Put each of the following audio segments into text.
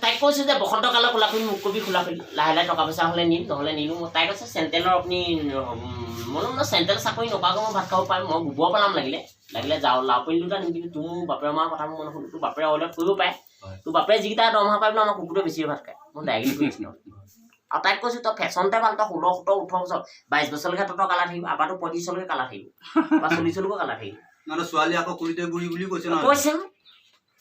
তাইক কৈছোঁ যে বসন্তকালৰ খোলাখুলি মোক কবি, খোলাখুলি লাহে লাহে টকা পইচা হ'লে নিম, নহ'লে নিনো। মই তাই কৈছে চেণ্ট্ৰেলৰ আপুনি, মই বোলো চেণ্ট্ৰেল চাকৰি নকৰাকৈ মই ভাত খাব পাৰিম, মই গোবৰ পেলাম লাগিলে, লাগিলে যাওঁ লাও পুলি দুটা নিম, কিন্তু তোৰ মোৰ বাপেৰ মাৰ কথা মই নুশুনো। তোৰ বাপেৰে অইলত কৰিব পাৰে, তোৰ বাপেৰে যিকেইটা দৰমহা পায় বোলে আমাৰ কুকুৰটোৱে বেছিকৈ ভাত খায়, মই ডাইৰেক্টলি কৈছোঁ। আৰু তাইক কৈছোঁ তই ফেশ্বনতে ভাল, তই 16, 17, 18 বছৰ 22 বছৰলৈকে তহঁতৰ কালাৰ থাকিব, আপাৰটো 35লৈকে কালাৰ থাকিব বা 40লৈকে কালাৰ থাকিব। মানে ছোৱালী আকৌ 20তে বুঢ়ী বুলি কৈছে নহয়? কৈছে,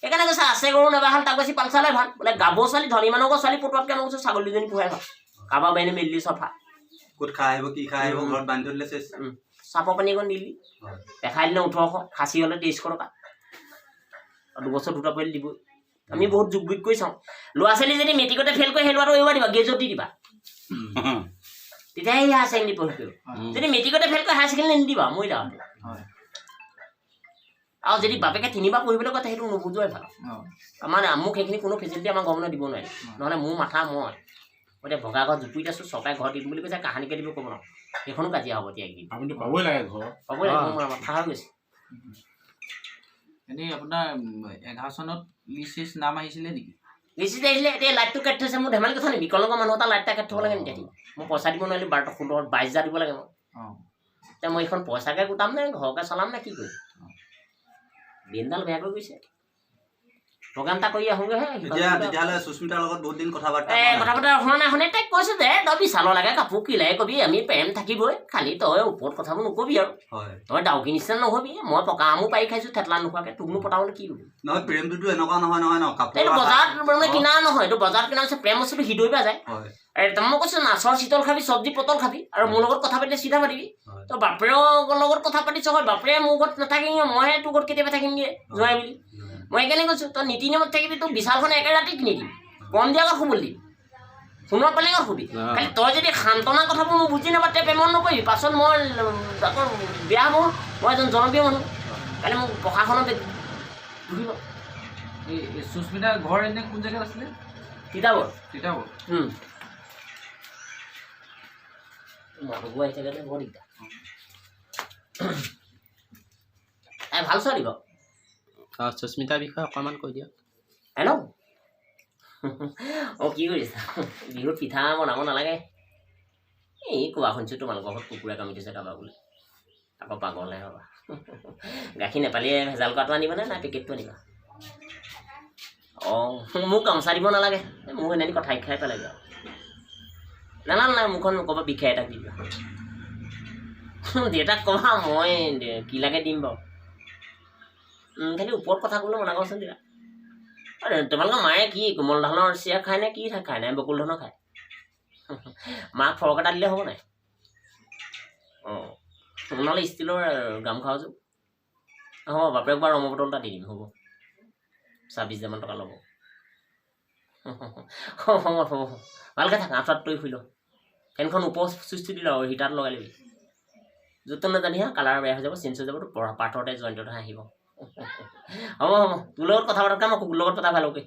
সেইকাৰণে কৈছে আছে গৰু নেবাহাল তাক বেছি পালচালে ভাল বোলে। গাভৰু ছোৱালী ধনী মানুহৰ ছোৱালী পটোৱাতকৈ মই কৈছোঁ ছাগলীজনী পোহাই ভাল, কাৰোবাৰ বাৰীনে মেলি চফা। ক'ত খাই আহিব, কি খাই আহিব, ঘৰত বান্ধি থৈ দিলে চেচ। চাপৰ পানী অকণ দিলি দেখাই দিলে 1800, খাচী হ'লে 2300 টকা, আৰু দুবছৰ দুটা পোৱালি দিবই। আমি বহুত যোগ বিয়োগ কৰি চাওঁ। ল'ৰা ছোৱালী যদি মেট্ৰিকতে ফেইল কৰে সেই ল'ৰাটো এৰুৱাই দিবা, গ্ৰেজুৱেট দি দিবা, তেতিয়াহে সি হায়াৰ ছেকেণ্ডেৰী পঢ়ি কৰিব। যদি মেট্ৰিকতে ফেইল কৰে হায়াৰ ছেকেণ্ডেৰী নিদিবা, মৰি যাওঁ। আৰু যদি বাপেকে তিনিবাৰ পঢ়িবলৈ কয় সেইটো নুবুজোৱাই ভাল। মানে মোক সেইখিনি কোনো ফেচিলিটি আমাৰ ঘৰৰ মানুহে দিব নোৱাৰে, নহ'লে মোৰ মাথা মই এতিয়া ভগা ঘৰত জুপুৰিত আছোঁ, চৰকাৰে ঘৰ দিম বুলি কৈছে, কাহানিকে দিব ক'ব নোৱাৰোঁ, সেইখনো কাজিয়া হ'ব এতিয়া একদিন। আপুনিতো পাবই লাগে ঘৰ। পাবই লাগিব, মোৰ মাথা হৈ গৈছে। এনেই আপোনাৰ 11 চনত লিষ্ট চিষ্ট নাম আহিছিলে নেকি? বেছি আহিলে এতিয়া লাইটটো কাটি থৈছে, মোৰ ধেমালি কথা নেকি? বিকলাংগ মানুহ এটা লাইট এটা কাটি থ'ব লাগে নেকি? মই পইচা দিব নোৱাৰিলোঁ, 12, 16, 22 হাজাৰ দিব লাগে মই। এতিয়া মই এইখন পইচাকে গোটাম নে ঘৰকে চলাম নে কি কৰিম? দিনডাল বেয়াকৈ গৈছে, প্ৰগ্ৰাম এটা কৰি আহোঁগৈহে। তেতিয়া তেতিয়াহ'লে সুস্মিতাৰ লগত বহুত দিন কথা বাৰ্তা এ হোৱা নাই। কথা বতৰা হোৱা নাই। শুনে তাইক কৈছোঁ যে তই বিশালৰ লাগে কাপোৰ কি লাগে কবি, আমি প্ৰেম থাকিবই, খালি তই ওপৰত কথাবোৰ নকবি আৰু তই ডাউকি নিচিনা নহবি। মই পকা আমো পাৰি খাইছোঁ থেতলা নোখোৱাকৈ, তোকনো পতাবলৈ কি হ'ব? নহয়, প্ৰেমটোতো এনেকুৱা নহয় নহয় ন, কাপোৰ এইটো বজাৰত মানে কিনা নহয়, এইটো বজাৰত কিনা হৈছে প্ৰেম বস্তুটো হৃদয় পৰা যায়। মই কৈছোঁ মাছৰ চিতল খাবি, চব্জি পটল খাবি, আৰু মোৰ লগত কথা পাতিলে চিধা পাতিবি। তই বাপেৰৰ লগত কথা পাতিছ হয়, বাপেৰে মোৰ ঘৰত নাথাকিমগৈ, মইহে তোৰ ঘৰত কেতিয়াবা থাকিমগৈ জোঁৱাই বুলি। মই সেইকাৰণে কৈছোঁ তই নীতি নিয়মত থাকিবি, তোক বিশালখন একে ৰাতি কিনি দিম, কম দিয়া আগত শুবলৈ দিম, সোণৰ পালেঙত শুবি। খালি তই যদি সান্তনা কথাবোৰ মোক বুজি নাপাওঁ তেতিয়া প্ৰেমত নকৰিবি, পাছত মই আকৌ বেয়া হ'ব, মই এজন জনপ্ৰিয় মানুহ, কালি মোক প্ৰশাসনত ধৰিব। এই সুস্মিতাৰ ঘৰ এনে কোন জেগাত আছিলে? তিতাবৰ। তিতাবৰ। মানুহবোৰ আহি থাকে যে বৰ দিগদাৰ। তাই ভাল ছোৱালী বাৰু। অঁ, সুস্মিতাৰ বিষয়ে অকণমান কৈ দিয়ক। হেল্ল', অঁ, কি কৰিছা? বিহুত পিঠা বনাব নালাগে, এই কোৱা শুনিছোঁ তোমালোকৰ ঘৰত কুকুৰে কামুৰি থৈছে কাৰোবাৰ বোলে, আকৌ পাগলহে হ'বা। গাখীৰ নেপালীয়ে ভেজাল কৰাটো আনিবানে নাই পেকেটটো আনিবা? অঁ, মোক গামোচা দিব নালাগে, এই মোৰ সেইদিনাখনি কথা খাই পেলাগে আৰু নালাগে নালাগে, মোৰখন ক'ৰবাত বিষাই এটাক দি দিবা, দেউতাক ক'বা মই কি লাগে দিম বাৰু। খালি ওপৰত কথা ক'বলৈ মনা কৰচোন দেউতা। তোমালোকৰ মায়ে কি কোমল ধানৰ চিৰা খায় নে কি খায় নে বকুল ধানৰ খায়? মাক ফৰক এটা দিলে হ'ব নাই? অঁ, নহ'লে ষ্টীলৰ গামখাও যোৰ হ'ব, বাপেৰক বাৰু ৰঙৰ বটল এটা দি দিম হ'ব, 26 হাজাৰমান টকা ল'ব। হ'ব হ'ব হ'ব, ভালকৈ থাক, আঁঠুৱাত তৰি শুই ল, ফেনখন ওপৰ চুইচটো দি ল, হিটাৰত লগাই ল'বি, য'ত ত'ত নাজানি হা, কালাৰ বেয়া হৈ যাব, চেঞ্জ হৈ যাব, তোৰ পাথৰতে জইণ্টতহে আহিব। হ'ব হ'ব, তোৰ লগত কথা পতাতকৈ মই কুকুৰ লগত পতা ভাল। অ'কে।